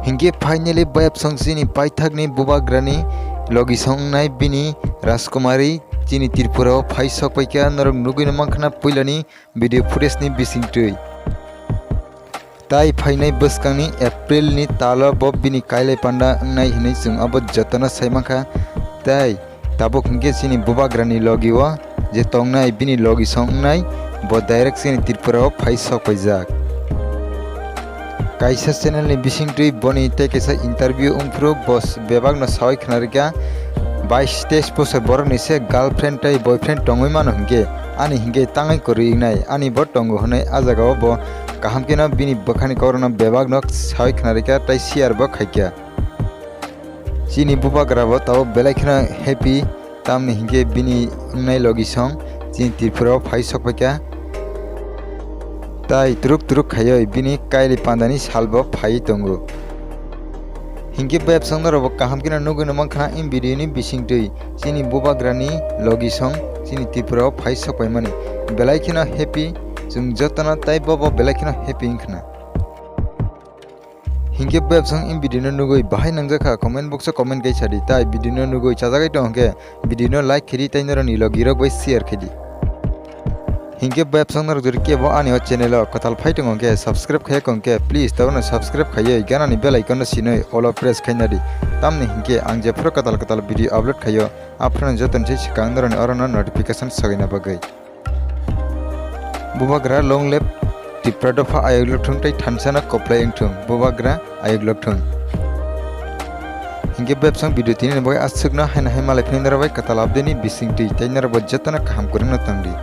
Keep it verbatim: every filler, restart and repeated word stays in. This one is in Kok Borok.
Hinkhe finally bayapsong chini paithakni bubagrani logisong wngnai bini Rajkumari chini Tripura o phai sokpaikha, norok nugwino mankha na puilani video footage ni bisingtwi. Tai phainai bwskangni April ni talo bo bini kailai panda wngnai hinwi chwng abo jotono sai mankha. Tai tabuk hinkhe chini bubagrani logi o je tongnai bini logi song wngnai bo direct chini Tripura o phai sok paijak. Kaisa channel ni bisingtwi boni tei kaisa interview wngphuru bo bebak no sawi khna rikha, bais teis bosor borok ni se girlfriend tei boyfriend tongwi mano hinkhe ani hinkhe tangwi kwrwi wngnai ani bo tongo hwnwi. A jaga o bo kaham kheno bini bwkhani kokrokno bebak no sawi khna rikha tei share bo khaikha. Chini bubagra bo tabuk belai kheno happy, tamni hinkhe bini wngnai logi song chini Tripura o phai sokpaikha. Tai turuk turuk khaiwi bini kailai pandani sal bo phaiwi tongo. Hinkhe bayapsong norok bo kaham kheno nugwi no mankha na in video ni bisingtwi chini bubagrani logi song chini Tripura o phai sokpaimani belai kheno happy chwng jotono, tai bo bo belai kheno happy wngkhna. Hinkhe bayapsong in video no nugwi bahai nangjakha comment box o comment kai sadi, tai video no nugwi chajagwi tong hinkhe video no like khaidi tei norokni logi rok bai share khaidi. Hinkhe bayapsong norok jodi kebo ani o channel o kwtal phai tongo hinkhe subscribe khaiya kong khe please tabukno subscribe khaiwi ganani bell icon no sinwi all o press khainadi, tamni hinkhe ang jephuru kwtal kwtal video upload khaio aphuru jotoni se swkang norokni oro no notification sogwina bagwi. Bubagra long live Tipra dopha ayok lok thung tei thansa no koplai wngthung, bubagra ayok lok thung. Hinkhe bayapsong video tini ni bagwi aswk no haino hai malai phini norok bai kwtal update ni bisingtwi tei norok bo jotono kaham kwrwng no tongdi.